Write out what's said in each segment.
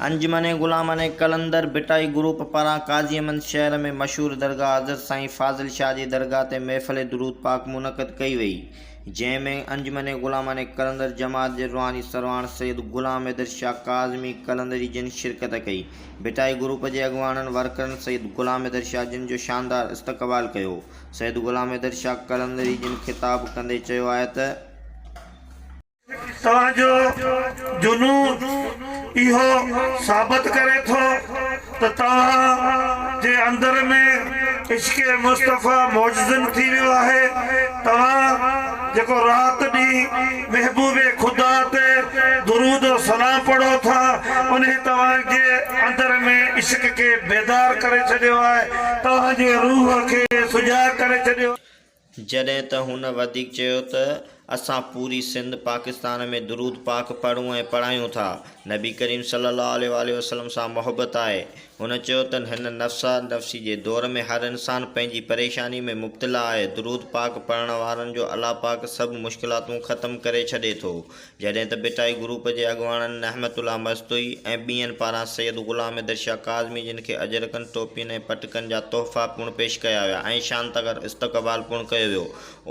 انجمن غلامان قلندر ڀٽائي گروپ پاران قاضي احمد شهر ۾ مشهور درگاهه حضرت سائين فاضل شاهه جي درگاهه تي محفل درود پاڪ منعقد ڪئي وئي، جنهن ۾ انجمن غلامان قلندر جماعت جي روحاني سرواڻ سيد غلام حيدر شاهه ڪاظمي قلندري جن شرڪت ڪئي. ڀٽائي گروپ جي اڳواڻن ورڪرن سيد غلام حيدر شاهه جن جو شاندار استقبال ڪيو. سيد غلام حيدر شاهه قلندري جن خطاب ڪندي چيو آهي ته. توهان جو جنون اهو ثابت ڪري ٿو ته توهان جي اندر ۾ عشق مصطفيٰ موجزن ٿي ويو آهي. توهان جيڪو رات ڏينهن محبوب خدا تي درود و سلام پڙهو ٿا، انهي توهان جي اندر ۾ عشق کي بيدار ڪري ڇڏيو آهي، توهان جي روح کي سجاڳ ڪري ڇڏيو آهي. جڏهن ته هن وڌيڪ چيو ته اسان پوري سنڌ پاڪستان ۾ درود پاڪ پڙهون ۽ پڙهايون ٿا، نبي ڪريم صلي الله عليه واٰله وسلم سان محبت آهي. هن چيو ته هن نفسا نفسي جي دور ۾ هر انسان پنهنجي پريشاني ۾ مبتلا آهي، درود پاڪ پڙهڻ وارن جو الله پاڪ سڀ مشڪلاتون ختم ڪري ڇڏي ٿو. جڏهن ته ڀٽائي گروپ جي اڳواڻن نعمت الله مستوئي ۽ ٻين پاران سيد غلام حيدر شاهه ڪاظمي جن کي اجرڪن، ٽوپين ۽ پٽڪن جا تحفا پڻ پيش ڪيا ويا ۽ شاندار استقبال پڻ ڪيو ويو.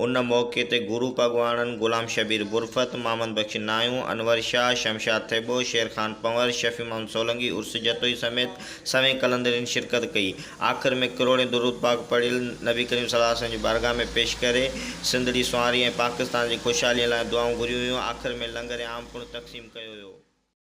ان موقعي تي گروپ اڳواڻن غلام شبير برفت، محمد بخش ناهيون، انور شاهه، شمشاد ٿيٻو، شير خان پنهور، شفيع محمد سولنگي، عرس جتوئي سميت سوين قلندرين شرڪت ڪئي. آخر ۾ ڪروڙين درود پاڪ پڙهيل نبي ڪريم صلي الله عليه وسلم جي بارگاهه ۾ پيش ڪري سنڌڙي سنواري ۽ پاڪستان جي خوشحالي لاء دعائون گهريون ويون. آخر ۾ لنگر عام پڻ تقسيم ڪيو ويو.